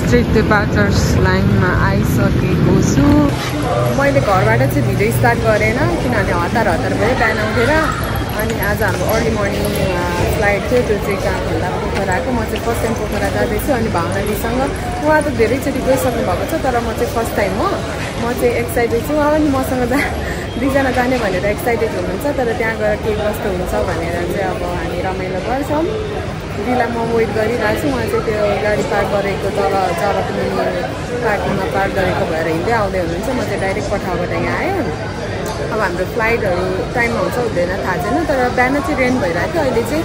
Street departures लाइनमा आइसकेको छु। मैले घरबाट चाहिँ भिडियो स्टार्ट गरेन किनभने हतार भयो बिहान उठेर। अनि आज हाम्रो अर्ली मर्निङ फ्लाइट थियो, त्यो चाहिँ कहाँ भन्दा पोखराको। म चाहिँ फर्स्ट टाइम पोखरा जाँदैछु। अनि भावनाजीसँग उहाँ त धेरैचोटि गइसक्नु भएको छ, तर म चाहिँ फर्स्ट टाइम हो। म चाहिँ एक्साइटेड छु। उहाँ पनि मसँग दुईजना जाने भनेर एक्साइटेड हुनुहुन्छ, तर त्यहाँ गएर के कस्तो हुन्छ भनेर चाहिँ अब हामी रमाइलो गर्छौँ। दिदीलाई म वेट गरिरहेको छु। उहाँ चाहिँ त्यो गाडी पार्क गरेको तल पार्किङमा पार्क गरेको भएर हिँड्दै आउँदै हुनुहुन्छ। म चाहिँ डाइरेक्ट पठाबाट यहाँ आएँ। अब हाम्रो फ्लाइटहरू टाइममा हुन्छ हुँदैन थाहा छैन, तर बिहान चाहिँ रेन भइरहेको थियो। अहिले चाहिँ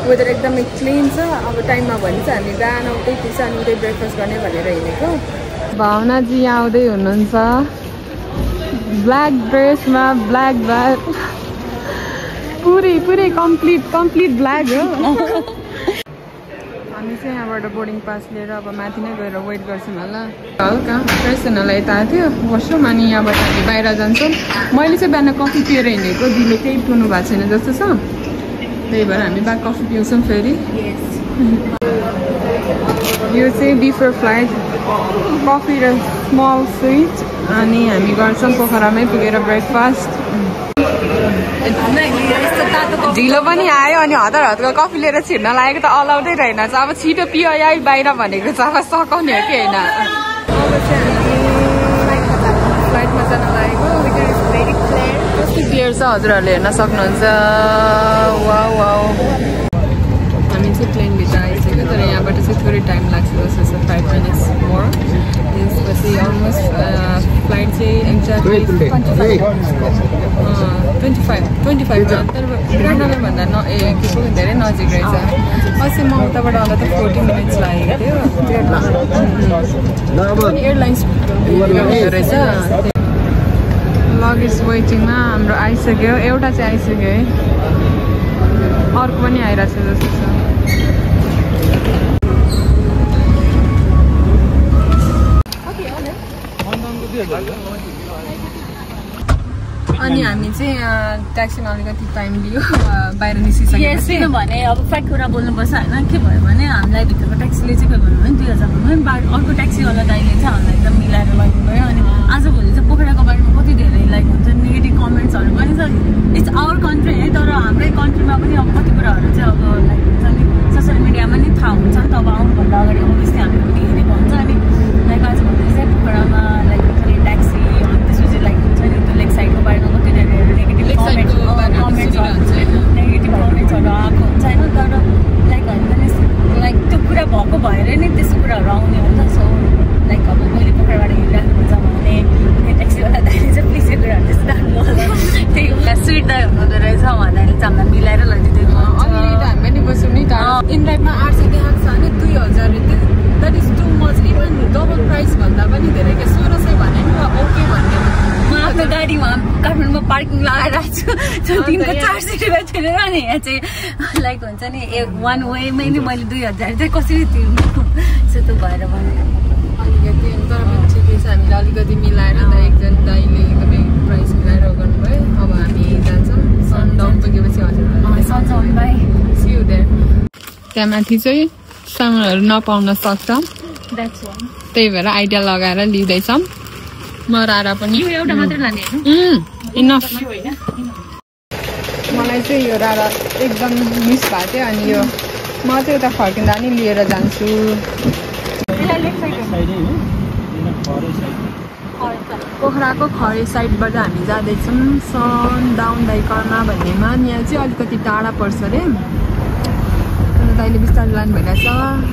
वेदर एकदमै क्लिन छ। अब टाइममा भने चाहिँ हामी बिहान उतै पुग्छ अनि उतै ब्रेकफास्ट गर्ने भनेर हिँडेको। भावनाजी यहाँ आउँदै हुनुहुन्छ ब्ल्याक ड्रेसमा, ब्ल्याक पुरै कम्प्लिट ब्ल्याक हो। हामी चाहिँ यहाँबाट बोर्डिङ पास लिएर अब माथि नै गएर वेट गर्छौँ होला। हल्का फ्रेस हुनलाई यता थियो वासरुम, अनि यहाँबाट हामी बाहिर जान्छौँ। मैले चाहिँ बिहान कफी पिएर हिँडेको, दिदीले केही पिउनु भएको छैन जस्तो छ, त्यही भएर हामी ब्याक कफी पिउँछौँ फेरि। यो चाहिँ बिफोर फ्लाइट कफी र स्मल स्विट। अनि हामी गर्छौँ पोखरामै पुगेर ब्रेकफास्ट। ढिलो पनि आयो अनि हतारको कफी लिएर छिर्न लागेको त अलाउडै रहेनछ। अब छिटो पियो या बाहिर भनेको चाहिँ अब सकाउने हो कि होइन। अब चाहिँ हामी फ्लाइटमा जान लागेको। कस्तो क्लियर छ हजुरहरूले हेर्न सक्नुहुन्छ। वाउ हामी चाहिँ प्लेनभित्र आइसक्यो, तर यहाँबाट चाहिँ थोरै टाइम लाग्छ जस्तो छ, 5 मिनट्स मोर। त्यसपछि अलमोस्ट फ्लाइट चाहिँ एक्ज्याक्टली 25 तर विराटनगरभन्दा के पो धेरै नजिक रहेछ। अस्ति म उताबाट आउँदा त 40 मिनट्स लागेको थियो। अनि एयरलाइन्स रहेछ। लगेज वेटिङमा हाम्रो आइसक्यो, एउटा चाहिँ आइसक्यो है, अर्को पनि आइरहेछ जस्तो छ। अनि हामी चाहिँ ट्याक्सीमा अलिकति टाइम लियो, बाहिर निस्किसक्यो। किनभने अब फ्याक्ट कुरा बोल्नुपर्छ होइन। के भयो भने हामीलाई भित्रको ट्याक्सीले चाहिँ के भन्नु भने 2000 भन्नु, अर्को ट्याक्सीवाला दाइले चाहिँ हामीलाई एकदम मिलाएर लग्नु भयो। अनि आजभोलि चाहिँ पोखराको बारेमा कति धेरै लाइक हुन्छ नेगेटिभ कमेन्ट्सहरू पनि छ। इट्स आवर कन्ट्री है, तर हाम्रै कन्ट्रीमा पनि अब कति कुराहरू चाहिँ अब लाइक हुन्छ नि सोसियल मिडियामा नि थाहा हुन्छ नि त। अब आउनुभन्दा अगाडि अभियसली हामीले पनि हेरेको हुन्छ। अनि लाइक आजभोलि चाहिँ पोखरामा लाइक हुन्छ नि ट्याक्सी, अनि त्यसपछि लाइक हुन्छ नि त्यो लेक साइडको बारेमा कति धेरै नेगेटिभ कमेन्ट्सहरू आएको हुन्छ होइन। तर लाइक हुन्छ नि लाइक त्यो कुरा भएको भएर नि त्यस्तो कुराहरू आउने हो नि त। सो लाइक अब कहिले पोखराबाट हिँडिराख्नुहुन्छ भने ट्याक्सीवाला दाइले चाहिँ प्लिज यो कुराहरू त्यस्तो राख्नु होला। त्यही स्विट दाइ हुनुहुँदो रहेछ, उहाँले चाहिँ हामीलाई मिलाएर लगिदिएको। अनि हामी पनि बस्यौँ नि त। इनलाइटमा 800 देखाएको छ भने 2000 that is too much. Even double price भन्दा पनि धेरै क्या। 1600 भने नि ओके भन्ने। म आफ्नो गाडीमा काठमाडौँमा पार्किङ लगाइरहेको छु, दिनको 400 रुपियाँ तिरेर नि यहाँ चाहिँ लाइक हुन्छ नि वान वेमै नि मैले 2000 चाहिँ कसरी तिर्नु। सो त्यो भएर भने अलिकति तर पनि ठिकै छ। हामीले अलिकति मिलाएर एकजना दाइले एकदमै प्राइस मिलाएर गर्नुभयो। अब हामी जान्छौँ सनडाउन पुगेपछि हजुर Sundown bye see you there. त्यहाँ माथि चाहिँ सामानहरू नपाउन सक्छ, त्यही भएर आइडिया लगाएर लिँदैछौँ। म रारा पनि एउटा मात्रै लाने इनफ। मलाई चाहिँ यो रारा एकदम मिस भएको थियो। अनि यो म चाहिँ उता फर्किँदा नि लिएर जान्छु। पोखराको खरे साइडबाट हामी जाँदैछौँ सनडाउन बाइकरमा भन्नेमा। यहाँ चाहिँ अलिकति टाढा पर्छ अरे, दाइले बिस्तारै लानु भइरहेछ।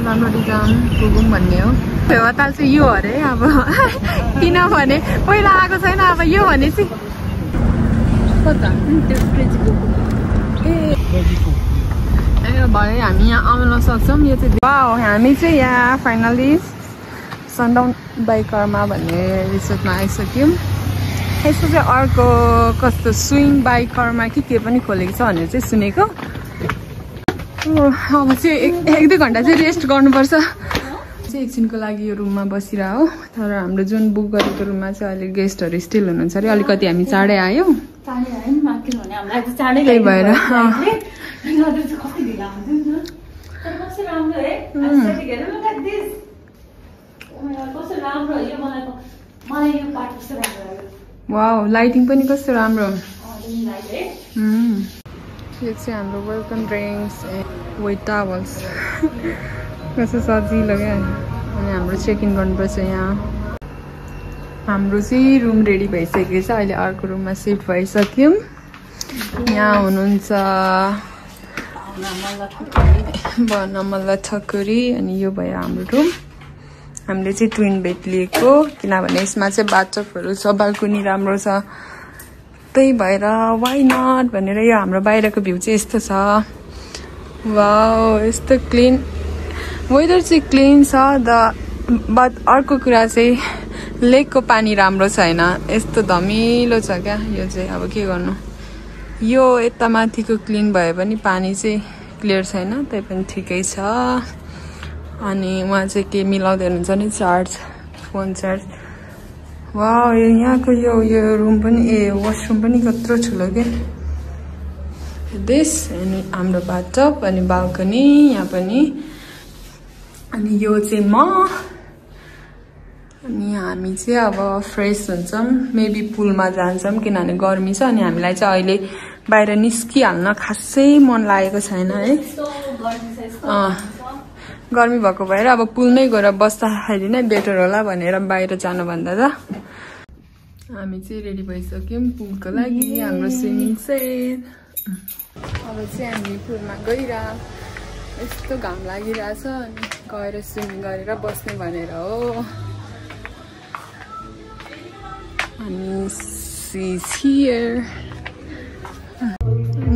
राम्ररी जाऊँ पुगौँ भन्ने हो। फेवाताल चाहिँ यो अरे अब किनभने पहिला आएको छैन। अब यो भने चाहिँ कता ए भरे हामी यहाँ आउन सक्छौँ। यो चाहिँ हामी चाहिँ यहाँ फाइनली सनडाउन बाइकरमा भन्ने रिसोर्टमा आइसक्यौँ। यसको चाहिँ अर्को कस्तो स्विङ बाइकरमा के पनि खोलेको छ भनेर चाहिँ सुनेको। अब चाहिँ एक दुई घन्टा चाहिँ रेस्ट गर्नुपर्छ। चाहिँ एकछिनको लागि यो रुममा बसिरह हो, तर हाम्रो जुन बुक गरेको रुममा चाहिँ अहिले गेस्टहरू स्टिल हुनुहुन्छ अरे। अलिकति हामी चाँडै आयौँ, त्यही भएर वाउ लाइटिङ पनि कस्तो राम्रो यो चाहिँ हाम्रो वेलकम ड्रिङ्क्स विथ टावल्स कस्तो सजिलो क्या अनि हाम्रो चेक इन गर्नुपर्छ यहाँ हाम्रो चाहिँ रुम रेडी भइसकेको छ अहिले अर्को रुममा सिफ्ट भइसक्यौँ यहाँ हुनुहुन्छ बनमल्ला ठकुरी अनि यो भयो हाम्रो रुम हामीले चाहिँ ट्विन बेड लिएको किनभने यसमा चाहिँ बाथटबहरू छ बाल्कनी राम्रो छ त्यही भएर वाइ नट भनेर यो हाम्रो बाहिरको भ्यू चाहिँ यस्तो छ वाउ यस्तो क्लिन वेदर चाहिँ क्लिन छ बट अर्को कुरा चाहिँ लेकको पानी राम्रो छैन यस्तो धमिलो छ क्या यो चाहिँ अब के गर्नु यो यता माथिको क्लिन भए पनि पानी चाहिँ क्लियर छैन त्यही पनि ठिकै छ अनि उहाँ चाहिँ के मिलाउँदै हुनुहुन्छ नि चार्ज फोन चार्ज वाउ यहाँको यो रुम पनि वासरुम पनि कत्रो ठुलो के दिस अनि हाम्रो बाथटब अनि बाल्कनी यहाँ पनि अनि यो चाहिँ म अनि हामी चाहिँ अब फ्रेस हुन्छौँ मेबी पुलमा जान्छौँ किनभने गर्मी छ अनि हामीलाई चाहिँ अहिले बाहिर निस्किहाल्न खासै मन लागेको छैन है गर्मी भएको भएर अब पुलमै गएर बस्दाखेरि नै बेटर होला भनेर बाहिर जानुभन्दा त हामी चाहिँ रेडी भइसक्यौँ पुलको लागि हाम्रो स्विमिङ सेट अब चाहिँ हामी पुलमा गइरह यस्तो घाम लागिरहेछ अनि गएर स्विमिङ गरेर बस्ने भनेर हो अनि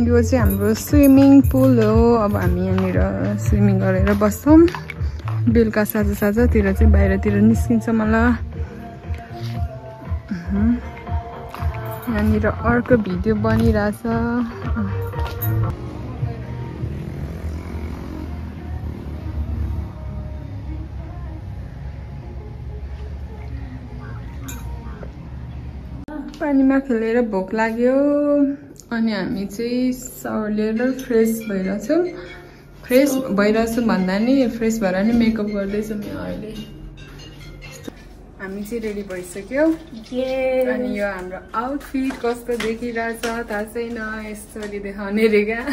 यो चाहिँ हाम्रो स्विमिङ पुल हो अब हामी यहाँनिर स्विमिङ गरेर बस्छौँ बेलुका साँझतिर चाहिँ बाहिरतिर निस्किन्छ मलाई यहाँनिर अर्को भिडियो बनिरहेछ पानीमा खेलेर भोक लाग्यो अनि हामी चाहिँ सावर लिएर फ्रेस भइरहेछौँ फ्रेस भइरहेछौँ भन्दा नि फ्रेस भएर नि मेकअप गर्दैछौँ अहिले हामी चाहिँ रेडी भइसक्यो अनि यो हाम्रो आउटफिट कस्तो देखिरहेछ थाहा छैन यसरी देखाउने रे क्या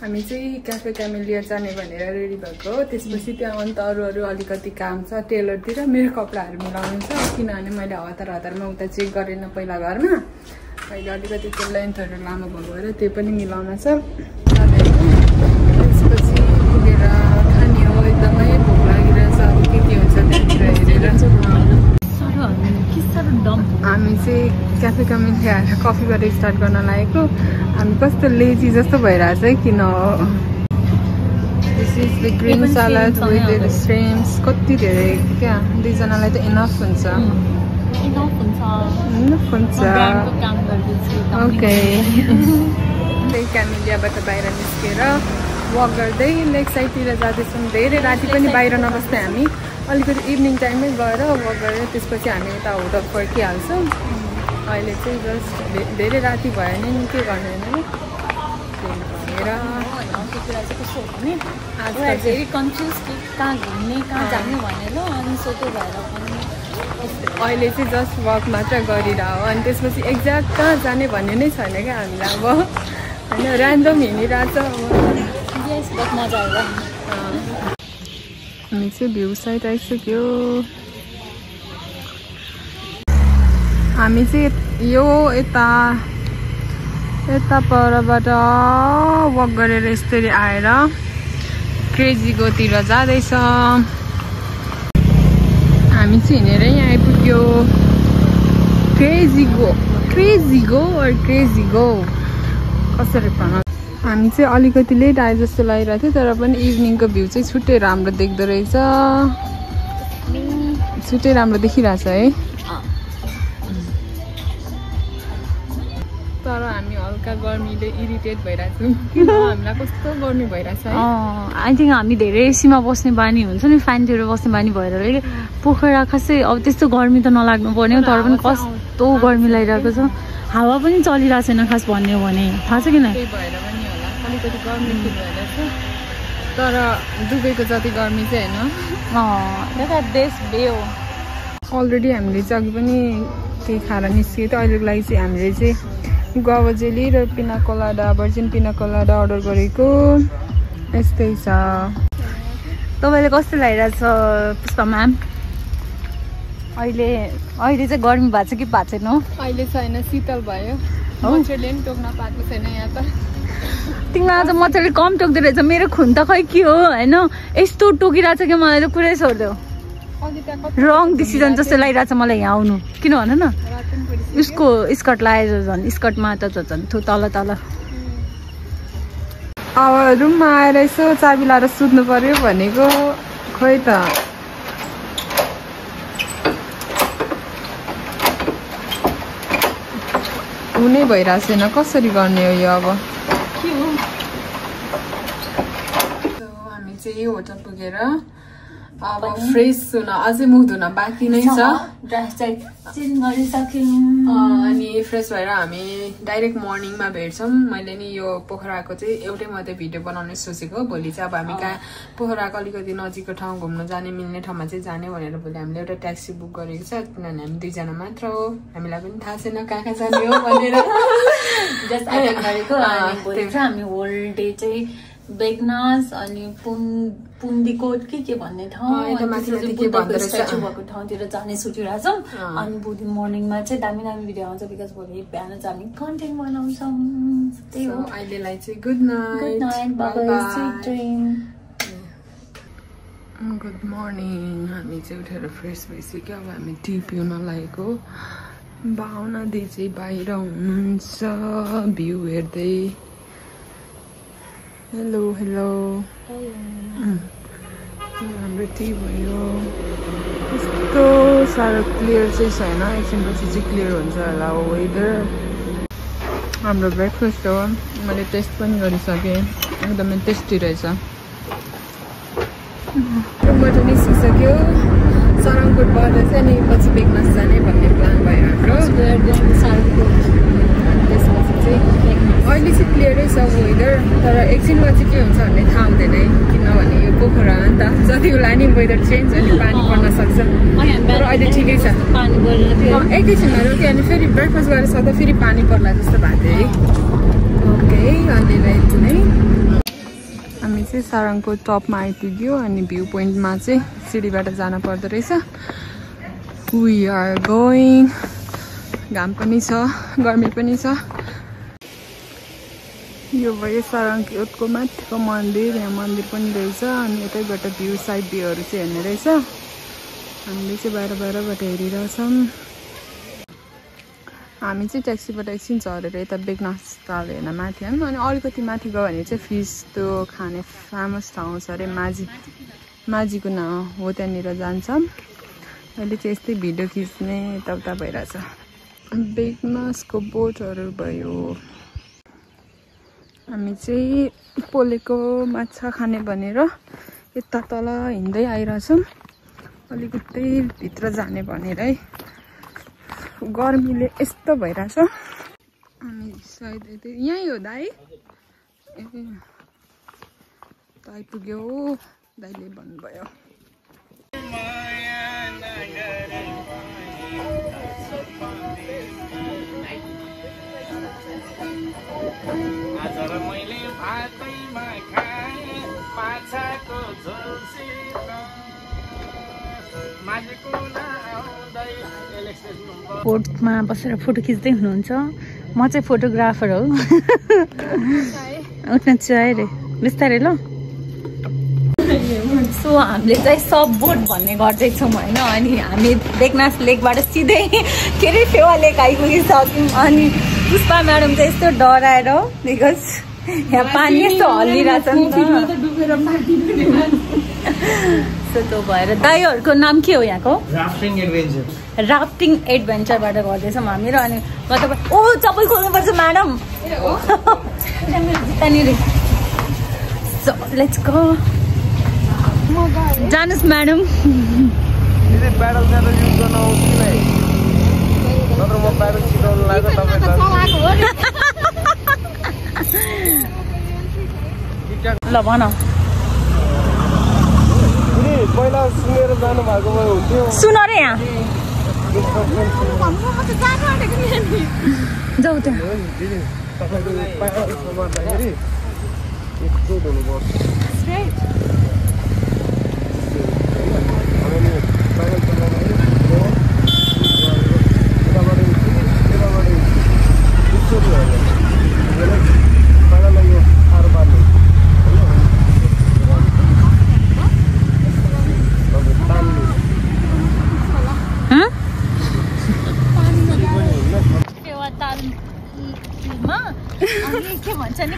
हामी चाहिँ क्याफे क्यामेलिया जाने भनेर रेडी भएको हो त्यसपछि त्यहाँ अन्त अरू अलिकति काम छ टेलरतिर मेरो कपडाहरू मिलाउनु छ किनभने मैले हतारमा उता चेक गरेन पहिला घरमा अहिले अलिकति त्यो लेन्थहरू लामो भएको भएर त्यो पनि मिलाउन छ त्यसपछि पुगेर खाने हो एकदमै भोक लागिरहेछ अब के हुन्छ त्यहाँतिर हेरेर हामी चाहिँ क्याफे क्यामेलिया आएर कफी गरेर स्टार्ट गर्न लागेको हामी कस्तो लेजी जस्तो भइरहेछ है किन हो this is the green salad with the shrimps कति धेरै क्या दुईजनालाई त इनफ हुन्छ ओके त्यही क्यामेलियाबाट बाहिर निस्केर वक गर्दै लेक साइडतिर जाँदैछौँ धेरै राति पनि बाहिर नबस्दै हामी अलिकति इभिनिङ टाइममै गएर वक गरेर त्यसपछि हामी यता होटल फर्किहाल्छौँ अहिले चाहिँ जस्ट धेरै राति भयो नि के गर्ने होइन भनेर कुरा चाहिँ कस्तो हो भने आज धेरै कन्फ्युज कि कहाँ घुम्ने कहाँ जाने भनेर अनि सोध्दै भएर पनि अहिले चाहिँ जस्ट वक मात्र गरिरह हो अनि त्यसपछि एक्ज्याक्ट कहाँ जाने भन्ने नै छैन क्या हामीलाई अब होइन ऱ्यान्डम हिँडिरहेछ मजा आयो हामी चाहिँ भ्यू साइड आइसक्यो हामी चाहिँ यो यता परबाट वक गरेर यसरी आएर क्रेजी गोतिर जाँदैछ हामी चाहिँ हिँडेर यहाँ आइपुग्यो क्रेजी गो कसरी भन हामी चाहिँ अलिकति लेट आए जस्तो लागिरहेको थियो तर पनि इभिनिङको भ्यू चाहिँ छुट्टै राम्रो देख्दो रहेछ छुट्टै राम्रो देखिरहेछ है तर हामी हल्का गर्मीले इरिटेट भइरहेछौँ हामीलाई कस्तो गर्मी भइरहेछ आई थिङ्क हामी धेरै एसीमा बस्ने बानी हुन्छ नि फ्यानतिर बस्ने बानी भएर पोखरा खासै अब त्यस्तो गर्मी त नलाग्नु पर्ने हो तर पनि कस्तो गर्मी लागिरहेको छ हावा पनि चलिरहेको छैन खास भन्ने हो भने थाहा छ किन तर दुबईको जति गर्मी चाहिँ हैन देश बेयो अलरेडी हामीले चाहिँ अघि पनि केही खाएर निस्कियो थियो अहिलेको लागि चाहिँ हामीले चाहिँ गुआवा जेली र पिना कोलाडा भर्जिन पिना कोलाडा अर्डर गरेको यस्तै छ तपाईलाई कस्तो लागिरहेछ पुष्पा म्याम अहिले चाहिँ गर्मी भएको छ कि भएको छैन अहिले छैन शीतल भयो मच्छरले पनि टोक्न पाएको छैन यहाँ त तिमीलाई आज मच्छरले कम टोक्दो रहेछ मेरो खुन त खै के हो होइन यस्तो टोकिरहेछ कि मलाई त पुरै छोडिदेऊ रङ डिसिजन जस्तो लागिरहेछ मलाई यहाँ आउनु किन भन न उसको स्कर्ट लगाएर झन् स्कर्टमा त झन् तल तल अब रुममा आएर यसो चाबी लाएर सुत्नु पर्यो भनेको खोइ त हुनै भइरहेको छैन कसरी गर्ने हो यो अब हामी चाहिँ होटल पुगेर अब फ्रेस हुन अझै मुख धुन बाँकी नै छ अनि फ्रेस भएर हामी डाइरेक्ट मर्निङमा भेट्छौँ मैले नि यो पोखराको चाहिँ एउटै मात्रै भिडियो बनाउने सोचेको भोलि चाहिँ अब हामी कहाँ पोखराको अलिकति नजिकको ठाउँ घुम्न जाने मिल्ने ठाउँमा चाहिँ जाने भनेर भोलि हामीले एउटा ट्याक्सी बुक गरेको छ किनभने हामी 2 जना मात्र हो हामीलाई पनि थाहा छैन कहाँ जाने हो भनेर हामी होल डे चाहिँ बेगनास अनि पुन्डीकोट के भन्ने ठाउँ स्ट्याचु भएको ठाउँतिर जाने सोचिरहेछौँ अनि भोलि मर्निङमा चाहिँ दामी दामी भिडियो आउँछ बिकज भोलि बिहान चाहिँ हामी कन्टेन्ट बनाउँछौँ त्यही हो अहिलेलाई चाहिँ गुड नाइट गुड मर्निङ हामी चाहिँ उठेर फ्रेस भइसक्यो अब हामी टी पिउन लागेको भावना दिदी चाहिँ बाहिर हुनुहुन्छ भ्यू हेर्दै हेलो हाम्रो टी भयो यस्तो साह्रो क्लियर चाहिँ छैन एकछिनपछि चाहिँ क्लियर हुन्छ होला वेदर हाम्रो ब्रेकफास्ट हो मैले टेस्ट पनि गरिसकेँ एकदमै टेस्टी रहेछ रुमबाट निस्किसक्यो सरङकोटबाट चाहिँ अनि पछि बेगनास जाने भन्ने प्लान भयो हाम्रो त्यसपछि चाहिँ अहिले चाहिँ क्लियरै छ वेदर तर एकछिनमा चाहिँ के हुन्छ भन्ने थाहा हुँदैन है किनभने यो पोखरा हो नि त जति बेला नि वेदर चेन्ज अनि पानी पर्न सक्छ तर अहिले ठिकै छ एकैछिनमा रोक्यो अनि फेरि ब्रेकफास्ट गरेर सक्दा फेरि पानी पर्ला जस्तो भएको थियो है ओके अहिलेलाई नै हामी चाहिँ सारङको टपमा आइपुग्यो अनि भ्यू पोइन्टमा चाहिँ सिडीबाट जान पर्दो रहेछ वी आर गोइङ घाम पनि छ गर्मी पनि छ यो भयो सारङको माथिको मन्दिर यहाँ मन्दिर पनि रहेछ अनि यतैबाट भ्यू साइड भ्यूहरू चाहिँ हेर्ने रहेछ हामीले चाहिँ बाहिरबाट हेरिरहेछौँ हामी चाहिँ ट्याक्सीबाट एकछिन झरेर यता बेगनास ताल हेर्न माथि आयौँ अनि अलिकति माथि गयो भने चाहिँ फिस त्यो खाने फेमस ठाउँ छ अरे माझीको नाउँ हो त्यहाँनिर जान्छौँ अहिले चाहिँ यस्तै भिडियो खिच्ने यताउता भइरहेछ बेगनासको बोटहरू भयो हामी चाहिँ पोलेको माछा खाने भनेर यता तल हिँड्दै आइरहेछौँ अलिकति भित्र जाने भनेर है गर्मीले यस्तो भइरहेछ अनि सायद यहीँ हो दाइ ए त आइपुग्यो दाइले भन्नुभयो बोटमा बसेर फोटो खिच्दै हुनुहुन्छ म चाहिँ फोटोग्राफर हो उठ्न चाहिँ रे बिस्तारै ल सो हामीले चाहिँ सब बोट भन्ने गर्दैछौँ होइन अनि हामी बेगनास लेकबाट सिधै के अरे फेवा लेक आइपुगिसक्यौँ अनि पुष्पा म्याडम चाहिँ यस्तो डराएर बिकज यहाँ पानी यस्तो हल्लिरहेछ नि त त्यो भएर दाइहरूको नाम के हो यहाँको राफ्टिङ एडभेन्चरबाट गर्दैछौँ हामी र अनि ओ चप्पल खोल्नुपर्छ म्याडम त्यहाँनिर लेट्स गो जानुहोस् म्याडम ल भन पहिला सुनेर जानु भएको भए हुन्थ्यो सुन रे यहाँ जाऊ त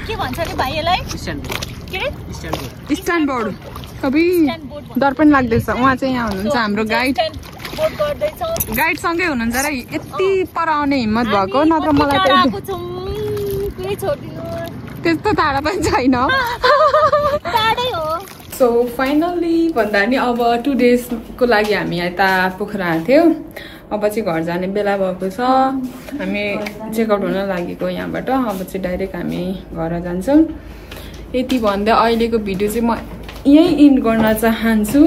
के भन्छ नि भाइलाई स्ट्यान्ड बोर्ड कभी डर पनि लाग्दैछ उहाँ चाहिँ यहाँ हुनुहुन्छ हाम्रो गाइडसँगै हुनुहुन्छ र यति पर आउने हिम्मत भएको नत्र मलाई त्यस्तो टाढा पनि छैन सो फाइनली भन्दा नि अब 2 डेजको लागि हामी यता पोखरा थियौँ अब चाहिँ घर जाने बेला भएको छ हामी चेकआउट हुन लागेको यहाँबाट अब चाहिँ डाइरेक्ट हामी घर जान्छौँ यति भन्दै अहिलेको भिडियो चाहिँ म यही इन्ड गर्न चाहन्छु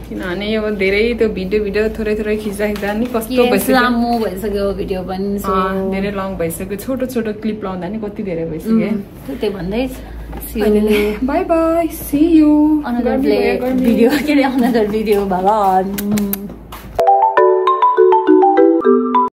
किनभने यो धेरै त्यो भिडियो थोरै खिच्दा नि कस्तो भइसक्यो भिडियो पनि धेरै लङ भइसक्यो छोटो क्लिप लाउँदा नि कति धेरै भइसक्यो त्यही भन्दै bye bye see you another video बाबा